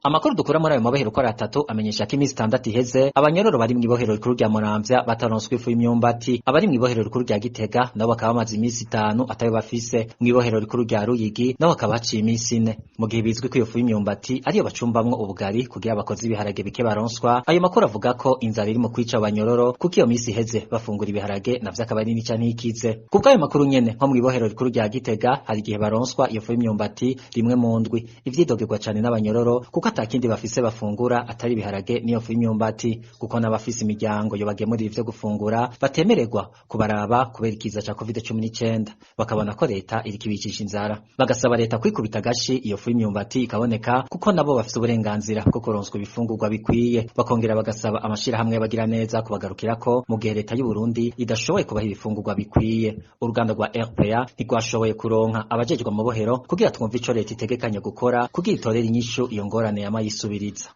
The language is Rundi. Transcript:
Amakuru dukura muri ayo mabohero uko ari atatu amenyesha ko iminsi 6 iheze abanyororo bari mw'ibohero rikuru rya Muramvya bataronswa ifu y'imyumbati. Abari mw'ibohero rikuru rya Gitega nabo bakaba bamaze iminsi 5 atayo bafise. Mw'ibohero rikuru rya Ruyigi nabo bakaba haciye iminsi 4. Mu gihe bizwi ko iyo fu y'imyumbati ariyo bacumbamwo ubugari kugira abakozi ibiharage bike baronswa, ayo makuru avuga ko inzara iri mu kwica abanyororo kuko iyo minsi iheze bafungura ibiharage navyo akaba ari nica ntikize. Kubw'ayo makuru nyene, nko mw'ibohero rikuru rya Gitega hari igihe baronswa iyo fu y'imyumbati rimwe mu ndwi, ivyidogerwa cane n'abanyororo kuko atakindi bafise bafungura atari ibiharage n'iyo fu y'imyumbati, kuko n'abafise imiryango yo bagemurira ivyo gufungura batemererwa kubaraba kubera ikiza ca COVID-19, bakabona ko leta iriko ibicisha inzara. Bagasaba leta kwikubita agashi iyo fu y'imyumbati ikaboneka, kuko nabo bafise uburenganzira bwo kuronswa ibifungurwa bikwiye. Bakongera bagasaba amashirahamwe y'abagira neza kubagarukirako mu gihe leta y'u Burundi idashoboye kubaha ibifungurwa bikwiye. Uruganda rwa RPA ntirwashoboye kuronka abajejwe amabohero kugira twumve ico leta itegekanya gukora kugira itorere inyishu iyo ngorane yama yisubiriza.